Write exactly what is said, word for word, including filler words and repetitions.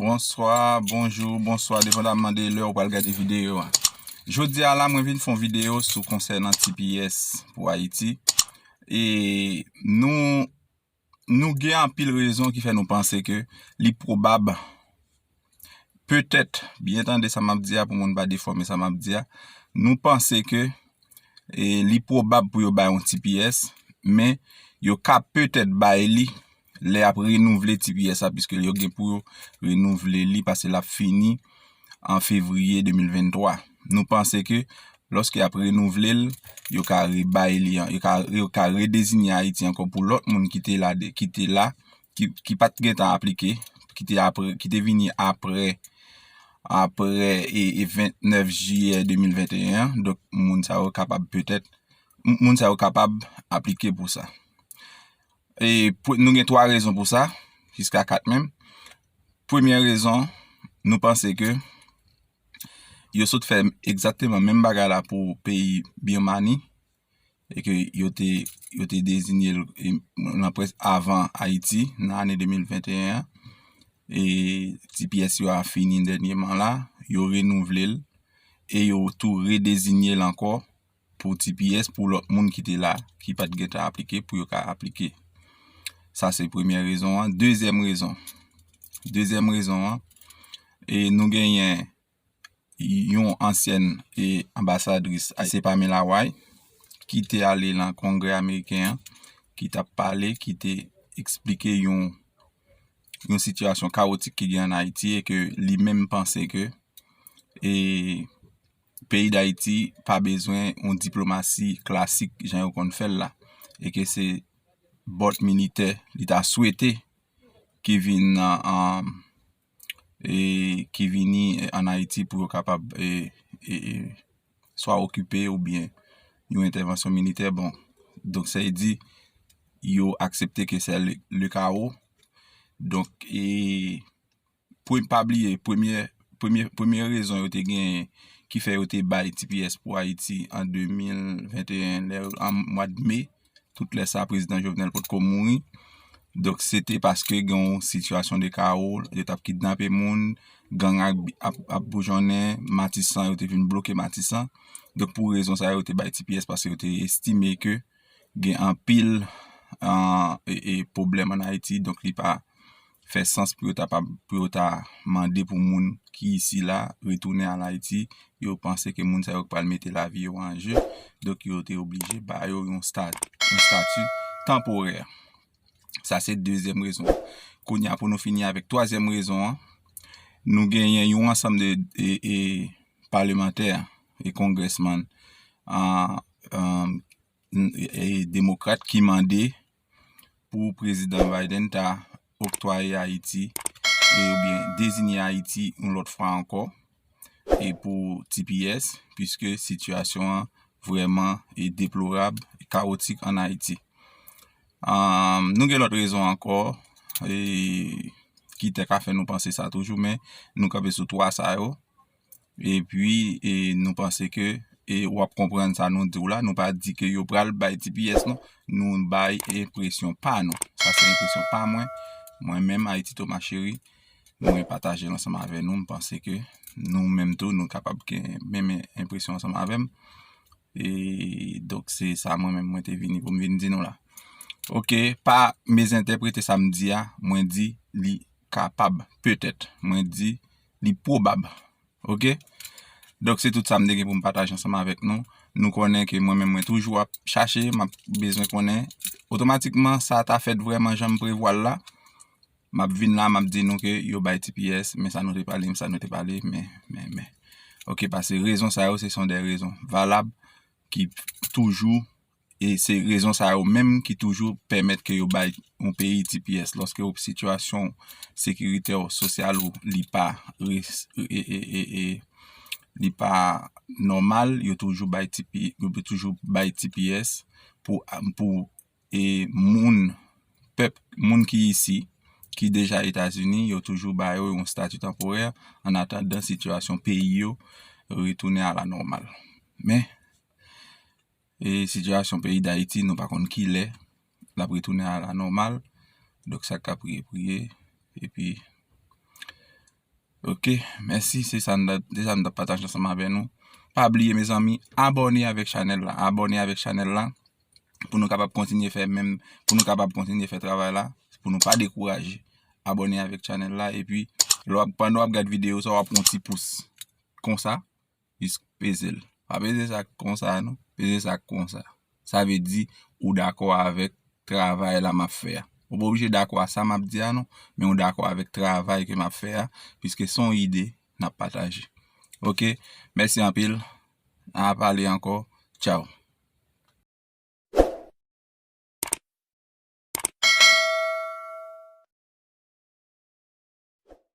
Bonswa, bonjou, bonswa, depandamman de lè ou pral gade videyo a. Jodi a la, mwen vin fè yon videyo sou konsènan T P S pou Ayiti. E nou, nou gen anpil rezon ki fè nou panse ke li pwobab, petèt, byen tande sa m ap di a pou moun pa defòme sa m ap di a, nou panse ke e li pwobab pou yo bay yon T P S, men yo ka petèt bay li lè y ap renouvle T P S la, piske yo gen pou yo renouvle li, paske l ap fini an fevriye de mil venntwa. Nou panse ke lòske y ap renouvle l, yo ka rebay li, yo ka, yo ka redeziye Ayiti ankò pou lòt moun ki te la, de- ki te la, ki, ki pa t gentan aplike, ki te apre, ki te vini apre, apre e, e vennèf jiyè de mil venteyen an. Donk, moun sa yo kapab petèt, m- moun sa yo kapab aplike pou sa. E pou- nou gen twa rezon pou sa, jiska kat menm. Premye rezon, nou panse ke yo sot fè egzakteman menm bagay la pou peyi Birmani, e ke yo te, yo te deziye l, e, nan près avan Ayiti, nan ane de mil venteyen an. E T P S yo a fini dènyèman la, yo renouvle l, e yo tou redeziye l ankò pou T P S, pou lòt moun ki te la, ki pa t gentan aplike, pou yo ka aplike. Sa se premyè rezon an. Dezyèm rezon. Dezyèm rezon an, e nou genyen yon ansyèn e anbasadris, se Pamela White, ki te ale nan Kongrè ameriken an, ki t ap pale, ki te eksplike yon, yon sitiyasyon kawotik ki gen ann Ayiti, e ke li menm panse ke, e, peyi Dayiti pa bezwen yon diplomasi klasik jan yo konn fè l la, e ke se bòt militè li ta swete ki vin, an, e, ki vini ann Ayiti pou yo kapab, e, e, e, swa okipe oubyen yon entèvansyon militè. Bon, donk, sa vle di yo aksepte ke se le, le kawo. Donk, e, pre- pa bliye, premyè, premyè, premyè rezon yo te genyen ki fè yo te bay T P S pou Ayiti an de mil venteyen, lè, an mwa de me, tout lè sa, prezidan Jovenel potko mouri. Donk, se te paske gen yon sitiyasyon de kawo, yo t ap kidnape moun, gang ap, ap, ap boujonnen, Matisan, yo te vin bloke Matisan. Donk, pou rezon sa, yo te bay T P S, paske yo te estime ke gen anpil, an, e, e, pwoblèm ann Ayiti, donk li pa fè sans pou yo ta pa, pou yo ta mande pou moun ki isi la retounen ann Ayiti. Yo panse ke moun sa yo pral mete lavi yo an je, donk yo te oblije ba yo yon sta-, yon stati tanporè. Sa se dezyèm rezon. Kounye a, pou nou fini avèk twazyèm rezon an, nou genyen yon ansanm de, e, e, palemantè e kongrèsmann, an, an, e, demokrat ki mande pou prezidan Biden ta oktwaye Ayiti, e, oubyen deziye Ayiti yon lòt fwa ankò, e, pou T P S, piske sitiyasyon an vrèman, e, deplorab, e, kawotik ann Ayiti. Ann, nou gen lòt rezon ankò, e, ki te ka fè nou panse sa toujou, men nou kanpe sou twa sa yo. Epi, e, nou panse ke, e, w ap konprann sa nou di w la, nou pa di ke yo pral bay T P S non, nou bay enpresyon pa nou. Sa se enpresyon pa mwen. Mwen menm, Ayiti Thomas Chéry, mwen pataje l ansanm avè nou. M panse ke nou menm tou, nou kapab gen menm enpresyon ansanm avè m. E, donk, se sa mwen menm mwen te vini pou m vin di nou la. Oke, pa mezentèprete sa m di a, mwen di li kapab, petèt. Mwen di li pwobab. Oke? Donk, se tout sa m te gen pou m pataje ansanm avèk nou. Nou konnen ke mwen menm, mwen toujou ap chache, m ap bezwen konnen. Otomatikman, sa ta fèt vrèman jan m prevwa l la. M ap vin la, m ap di nou ke yo bay T P S, men sa nou te pale, men sa nou te pale, men, men, men. Oke, paske rezon sa yo, se son de rezon valab ki toujou, e se rezon sa yo menm ki toujou pèmèt ke yo bay yon peyi T P S. Lòske w, sitiyasyon sekiritè w, sosyal ou, li pa res- e, e, e, e, li pa nòmal, yo toujou bay T P, yo toujou bay T P S pou, pou, e, moun, pèp, moun ki isi, ki deja Etazini, yo toujou ba yo yon stati tanporè an atandan sitiyasyon peyi yo retounen a la nòmal. Men, e sitiyasyon peyi Dayiti, nou pa konn kilè l ap retounen a la nòmal. Donk, sa k ka priye, priye. Epi, Ok, mèsi, se sa m t ap pataje ansanm avè nou. Pa bliye, mezanmi, abòne avèk chanèl la. Abòne avèk chanèl la pou nou kapab kontinye fè menm, pou nou kapab kontinye fè travay la, pou nou pa dekouraje. Abòne avèk chanèl la, epi lè w ap, pandan w ap gad videyo sa, w ap pran yon ti pous konsa, jis peze l. Pa peze sa konsa non, peze sa konsa. Sa vle di ou dakò avèk travay la m ap fè a. Ou pa oblije dakò a sa m ap di a non, men ou dakò avèk travay ke m ap fè a, piske se yon ide n ap pataje. Ok, mèsi anpil. N a pale ankò. Tchaw.